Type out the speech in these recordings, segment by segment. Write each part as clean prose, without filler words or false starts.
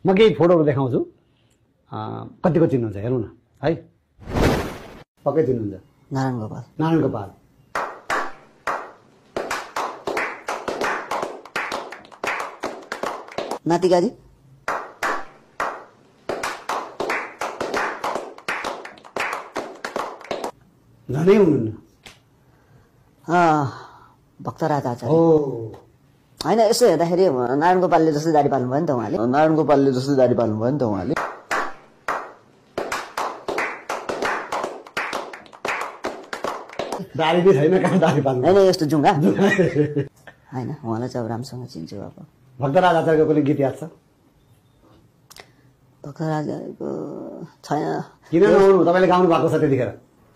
म केही फोटोहरू देखाउँछु कतिको चिन्नुहुन्छ हेर्नु न है पक्कै चिन्नुहुन्छ नारायण गोपाल नारायण गोपाल नातिकाजी झनै हुनुहुन्न भक्तराज आचार्य हो होइन यसो हेर्दाखेरि नारायण गोपालले जस्तै दाडी पाल्नुभयो नि त उहाँले नारायण गोपालले जस्तै दाडी पाल्नुभयो नि त उहाँले दाडी नै छैन कहाँ दाडी पाल्नु होइन यस्तो जुङ्गा होइन उहाँलाई चाहिँ अब राम्रोसँग चिन्छु अब भक्तराज आचार्यको कुनै गीत याद छ भक्तराजको छैन किन नआउनु तपाईँले गाउनु भएको छ त्यतिखेर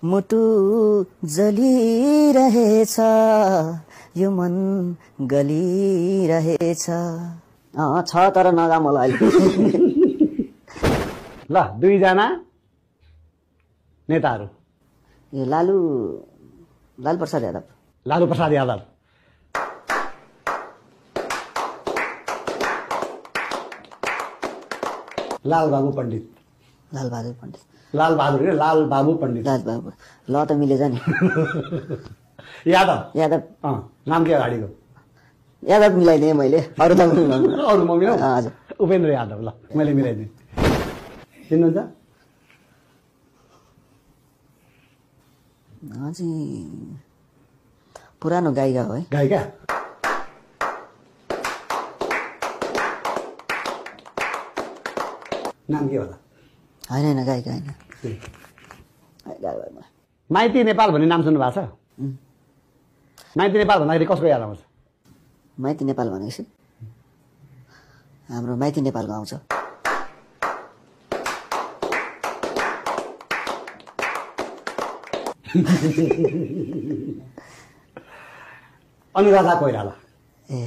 मुटु जलिरहेछ यो मन गलिरहेछ छ तर नगा मलाई ल दुईजना नेताहरू यो लालु प्रसाद यादव लालु प्रसाद यादव लालबाबु पण्डित लालबहादुर पण्डित लालबहादुर होइन लालबाबु पण्डित लालबाबु ल त मिलेछ नि यादव यादव नाम के अगाडिको यादव मिलाइदिएँ मैले अरू त अरू म मिलाउँ हजुर उपेन्द्र यादव ल मैले मिलाइदिएँ चिन्नुहुन्छ चाहिँ पुरानो गायिका हो है गायिका नाम के होला होइन होइन गायिका होइन माइती नेपाल भन्ने नाम सुन्नु भएको छ माइती नेपाल भन्दाखेरि कसको याद आउँछ माइती नेपाल भनेपछि हाम्रो माइती नेपालको आउँछ अनुराधा कोइराला ए